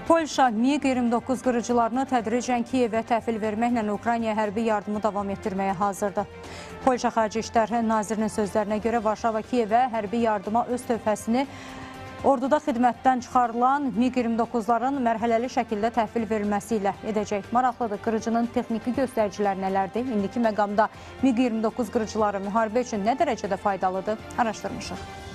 Polşa MiQ-29 qırıcılarını tədricən Kiyevə təhvil verməklə Ukraynaya hərbi yardımı davam etdirməyə hazırdır. Polşa Xarici İşlər Nazirinin sözlərinə görə Varşava Kiyevə hərbi yardıma öz tövhəsini orduda xidmətdən çıxarılan MiQ-29-ların mərhələli şəkildə təhvil verilməsi ilə edəcək. Maraqlıdır, qırıcının texniki göstəriciləri nələrdir? İndiki məqamda MiQ-29 qırıcıları müharibə üçün nə dərəcədə faydalıdır? Araşdırmışıq.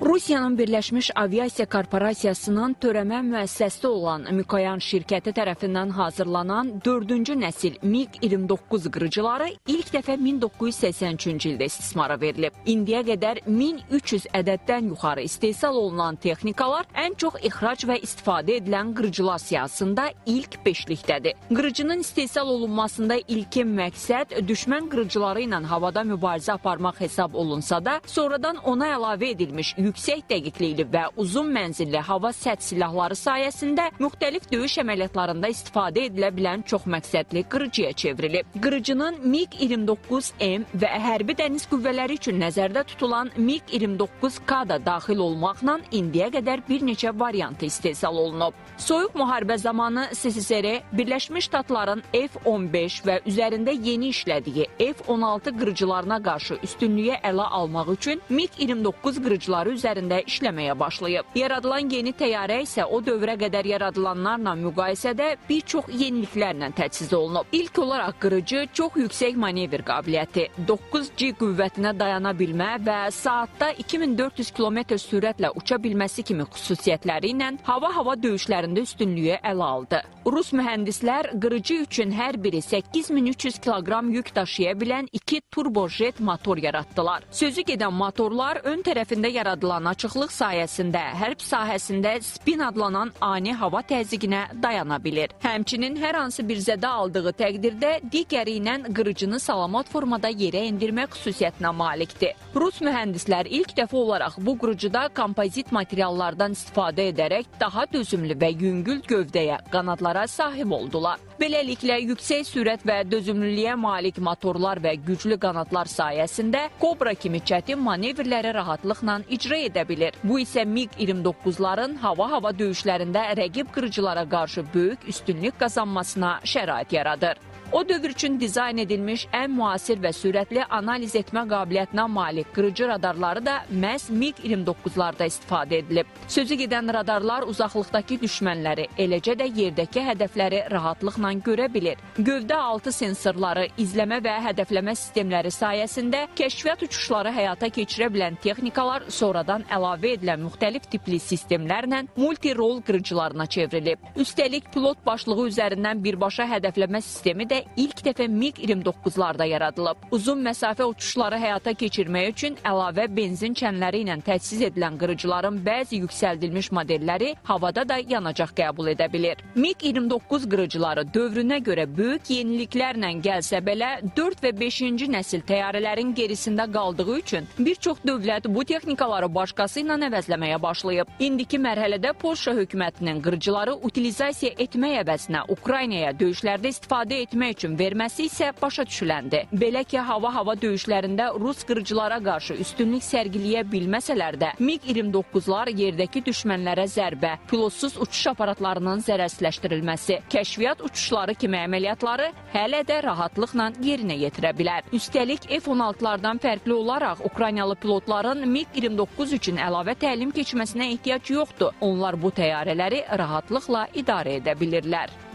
Rusiyanın Birləşmiş Aviasiya Korporasiyasının törəmə müəssisəsi olan Mikoyan şirkəti tərəfindən hazırlanan 4-cü nəsil MiQ-29 qırıcıları ilk dəfə 1983-cü ildə istismara verilib. İndiyə qədər 1300 ədəddən yuxarı istehsal olunan texnikalar ən çox ixrac və istifadə edilən qırıcılar siyahısında ilk beşlikdədir. Qırıcının istehsal olunmasında ilkin məqsəd düşmən qırıcıları ilə havada mübarizə aparmaq hesab olunsa da, sonradan ona əlavə edilmiş yüksək dəqiqlikli və uzun mənzilli hava sədd silahları sayəsində müxtəlif döyüş əməliyyatlarında istifadə edilə bilən çox məqsədli qırıcıya çevrilib. Qırıcının MiQ-29M və hərbi dəniz qüvvələri üçün nəzərdə tutulan MiQ-29K da daxil olmaqla indiyə qədər bir neçə variantı istehsal olunub. Soyuq müharibə zamanı SSR, Birləşmiş Ştatların F-15 və üzərində yeni işlədiyi F-16 qırıcılarına qarşı üstünlüyə ələ almaq üçün MiQ-29 qırıcıları üzərində işləməyə başlayıb. Yaradılan yeni təyyarə isə o dövrə qədər yaradılanlarla müqayisədə bir çox yeniliklərlə təchiz olunub. İlk olaraq qırıcı çox yüksək manevr qabiliyyəti, 9G qüvvətinə dayana bilmə və saatda 2400 km sürətlə uça bilməsi kimi xüsusiyyətləri ilə hava-hava döyüşlərində üstünlüyü ələ aldı. Rus mühəndislər qırıcı üçün hər biri 8300 kiloqram yük daşıya bilən 2 turbojet motor yaratdılar. Sözü gedən motorlar ön tərəfində yaradılan açıqlıq sayəsində hərb sahəsində spin adlanan ani hava təzyiqinə dayana bilir. Həmçinin hər hansı bir zədə aldığı təqdirdə digəri ilə qırıcını salamat formada yerə endirmək xüsusiyyətinə malikdir. Rus mühəndislər ilk dəfə olaraq bu qırıcıda kompozit materiallardan istifadə edərək daha dözümlü və yüngül gövdəyə, qanadlara sahib oldular. Beləliklə, yüksək sürət və dözümlülüyə malik motorlar və güclü qanadlar sayəsində Kobra kimi çətin manevrləri rahatlıqla icra edə bilir. Bu isə MiQ-29-ların hava-hava döyüşlərində rəqib qırıcılara qarşı böyük üstünlük qazanmasına şərait yaradır. O dövr üçün dizayn edilmiş ən müasir və sürətli analiz etmə qabiliyyətinə malik qırıcı radarları da məhz MiQ-29-larda istifadə edilib. Sözü gedən radarlar uzaqlıqdakı düşmənləri, eləcə də yerdəki hədəfləri rahatlıqla görə bilir. Gövdə altı sensorları, izləmə və hədəfləmə sistemləri sayəsində kəşfiyyat uçuşları həyata keçirə bilən texnikalar sonradan əlavə edilən müxtəlif tipli sistemlərlə multi-rol qırıcılarına çevrilib. Üstəlik, pilot başlığı üzərindən birbaşa hədəfləmə sistemi də ilk dəfə MiQ-29-larda yaradılıb. Uzun məsafə uçuşları həyata keçirmək üçün əlavə benzin çənləri ilə təchiz edilən qırıcıların bəzi yüksəldilmiş modelləri havada da yanacaq qəbul edə bilir. MiQ-29 qırıcıları dövrünə görə böyük yeniliklərlə gəlsə belə, 4 və 5-ci nəsil təyyarələrin gerisində qaldığı üçün bir çox dövlət bu texnikaları başqası ilə əvəzləməyə başlayıb. İndiki mərhələdə Polşa hökumətinin qırıcıları utilizasiya etmək əvəzinə Ukraynaya döyüşlərdə istifadə etmək üçün verməsi isə başa düşüləndi. Belə ki, hava-hava döyüşlərində rus qırıcılara qarşı üstünlük sərgiləyə bilməsələr də, MiQ-29-lar yerdəki düşmənlərə zərbə, pilotsuz uçuş aparatlarının zərərsizləşdirilməsi, kəşfiyyat uçuşları kimi əməliyyatları hələ də rahatlıqla yerinə yetirə bilər. Üstəlik, F-16-lardan fərqli olaraq Ukraynalı pilotların MiQ-29 üçün əlavə təlim keçməsinə ehtiyac yoxdur. Onlar bu təyyarələri rahatlıqla idarə edə bilirlər.